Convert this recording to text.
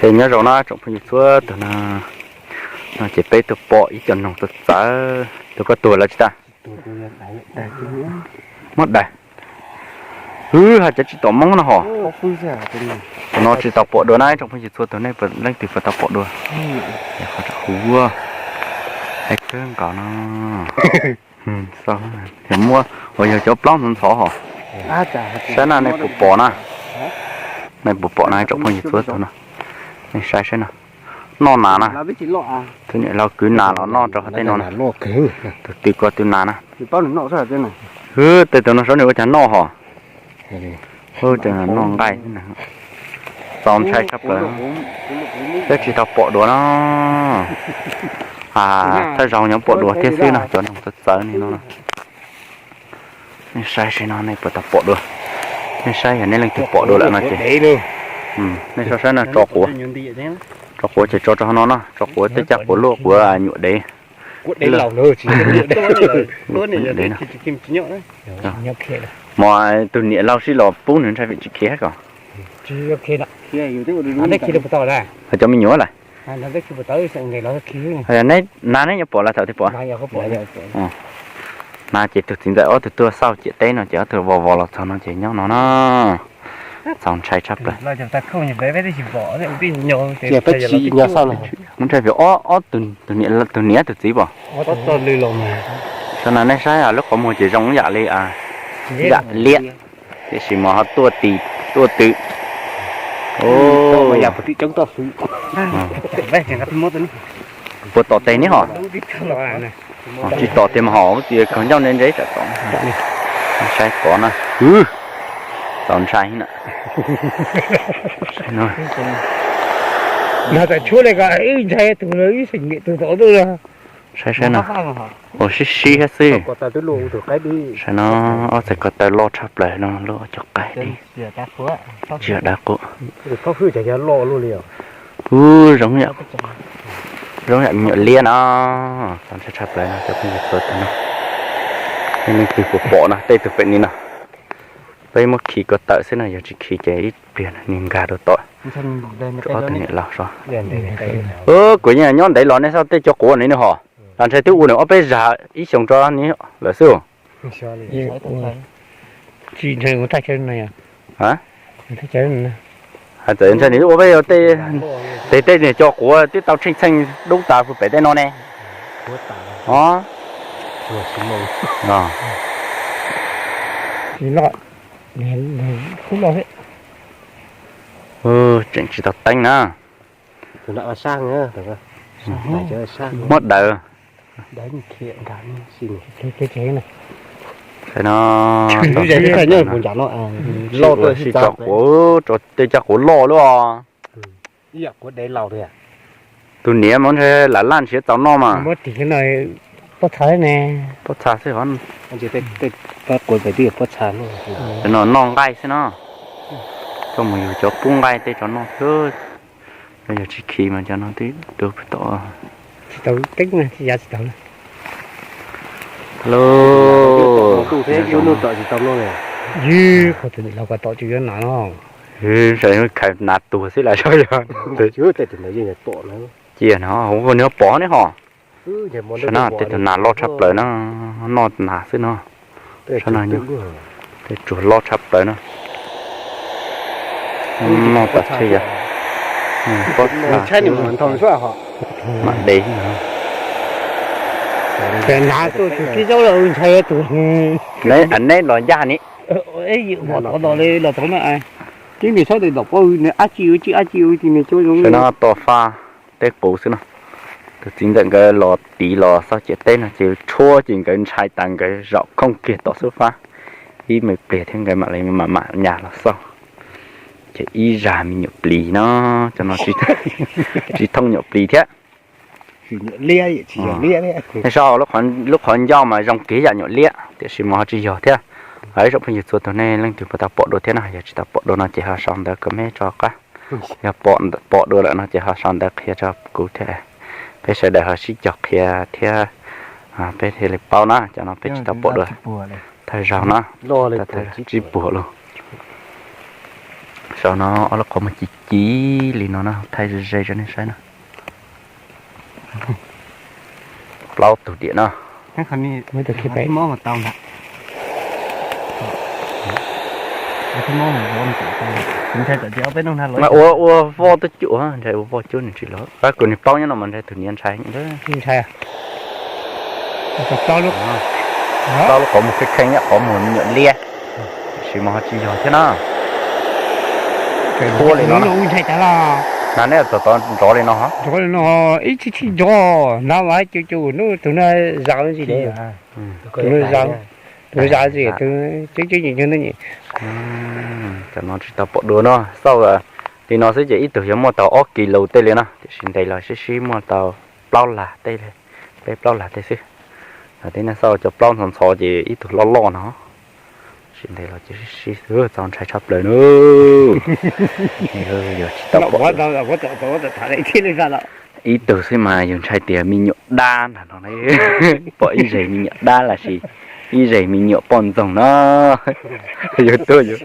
Ces nyob zoo na tsoom phooj ywg txhua tus na, no ces peb tuaj pom ib co noog txawv txawv, tus koj tuag lawm tsis tas. Muab daws. Hwv, hais cov tsis tom Hmoob no hos. Tus no tsis tau pom dua na tsoom phooj ywg txhua tus, nej leej twg puas tau pom dua? Qhov ua, hais kawg nkaus no. Muab, uas yog cov plaub ntxhov ntxhov hos. Saib na nej puas pom na. Nej puas pom na tsoom phooj ywg txhua tus no. Nej saib saib no. Noj nas na. Tus niam laus kwv nas los noj rau qhov tej no na. Tus twg ko twg nas na. Hwv, tej tus no saib nws ua cas noj hos. Ub, noj nqaij. Txaus ntshai tshaj plaws. Peb tsis tau pom dua no. Thawj zaug nyob pom dua thiab xwb no, cov noog txawv txawv li no. Nej saib saib no nej puas tau pom dua. Nej saib yog nej leej twg pom dua lawm no ces, nej saib saib no, tso quav. Tso quav ces tso rau hauv no no, tso quav tej caj quav luaj quav nyuam dev. Mas tus niam laus sib los pub nws ntshai vim tsis khiav ko. Cov me nyuam lawm. Neb na neb nyob pom lawv thaum twg pom? Na ces tus txiv ntxawm ob tug tuaj xauj ciam teb no ces ob tug vos vos los txog no ces nyob no na. Txaus ntshai tshaj plaws. Ntshai vim ob, tus niam tus txiv pom. Saib no nej saib lub qhov muag ces zoo yam li, yam liab, tiam sis mas ho tuaj tis tuaj tw. Puas tom tes neb hos? Tsis tom tiag mas hos, ua tias kog ncauj ntse ntse tsam tom. Saib kov na. Txaus ntshai na. Saib saib no. Ua sib sib thiab xwb. Saib no, ob txhais ko taw loj tshaj plaws no, lub cov qaib li. Tsis yog dawb qub. Ub, zoo yam me nyuam liab no. Txaus ntshai tshaj plaws no cov phooj ywg txhua tus no. Nej leej twg puas pom no tej tug pem ni no. Peb muab khi ko taw xwb no, yog tsis khi ces ib pliag niag nkag rau tom rau ob tug niam laus so. Kuv yeej nyob ntev los nej xauj tej cov quav ni no hos. Los ntshai twb ua nws ob peb zag ib xyoos rau ni lawm xwb. Tsis ntshai ua thaj chaw no. Hais txawm ntshai nws ua peb tej, tej niag cov quav twb tau tsheej txheej dub tas pem tej no ne. Tseem tsis tau teeb na. Muab daws. No, sib cov quav, tej cov quav loj lub os. Tus niam mas ntshai lam laj nrhiav txaus noj mas. Pob txha xwb hov. No noj nqaij xwb no. Coj mus yug cov pub nqaij tej tso noj xwb. Yog tsis khi mas cov no twb dua pem tod. Tsis tau teeb, yav tsis tau. Lub, yog qhov tus niam laus ko tom tsis yuav nas no. Khais nas tuag xwb las sab yog. Cia no, nws pom ne hos. Saib no, tej tug nas loj tshaj plaws no, noj nas xwb no. Saib no, tej tsuag loj tshaj plaws no. Noj tas thiaj yog pob txha, mam de. Neb los ncaj ni. Saib no, to fa tej qus xwb no. Tus txiv ntxawm nkawd los tiv los xauj ciam teb no ces tshuab ces nkawd ntshai tas nkawd zaum khooj kiag tom xub fab ib me pliag thiab nkawd mam li mam mam nyas los xauj. Ces ib zag me nyuam plis no, cov no tsis thooj nyuam plis thiab. Nej saib lub qhov ncauj mas zoo kiag yam nyuam liab tiam sis mas ho tsis yog thiab. Ib tsoom phooj ywg txhua tus nej leej twg puas tau pom dua thiab no, yog tsis tau pom dua no ces ho sau ntawv comment tso qab. Yog pom dua lawm no ces ho sau ntawv qhia rau kuv thiab. Peb sawv daws ho sib cog qhia thiab. Peb thiaj li paub na, cov no peb tsis tau pom dua. Thawj zaug na, tsib puas lawm. Saum no ob lub qhov muag ci ci li no no, thaij ze ze rau nej saib no. Plaub tug diam no. Ua ua voj tuaj cuam, ntshai ua voj cuab nws tsis los. Pab kuv niag plaub nyob no mas ntshai tus niam ntshai. Plaub lub qhov muag kheej kheej, qhov muag me nyuam liab. Tiam sis mas ho tsis yog thiab na. Ua li no, ntshai tas los. Na neb txog tod nrov li no ho. Ib tsis tsis nrov na, mas cu cu nub tus no zaum ntsis, tus no zaum, tus no zaum ntsis, ceb ceb nyem nyem. Cov no tsis tau pom dua no, xauj li no xwb ces ib tug yuav muaj tau ob kis lus tej li no, tiam sis ntes los sib sib muaj tau plaub lag tej, peb plaub lag tej xwb. Tib neeg xauj cov plaub ntxhov ntxhov ces ib tug loj loj no, sib ntes los ces sib sib xwb, txaus ntshai tshaj plaws na. Yog tsis tau pom ib tug xwb mas yus ntshai tias me nyuam dab nrag no, pom ib zeg me nyuam dab los sis ib zeg me nyuam poj ntxoog no, yus tuaj yus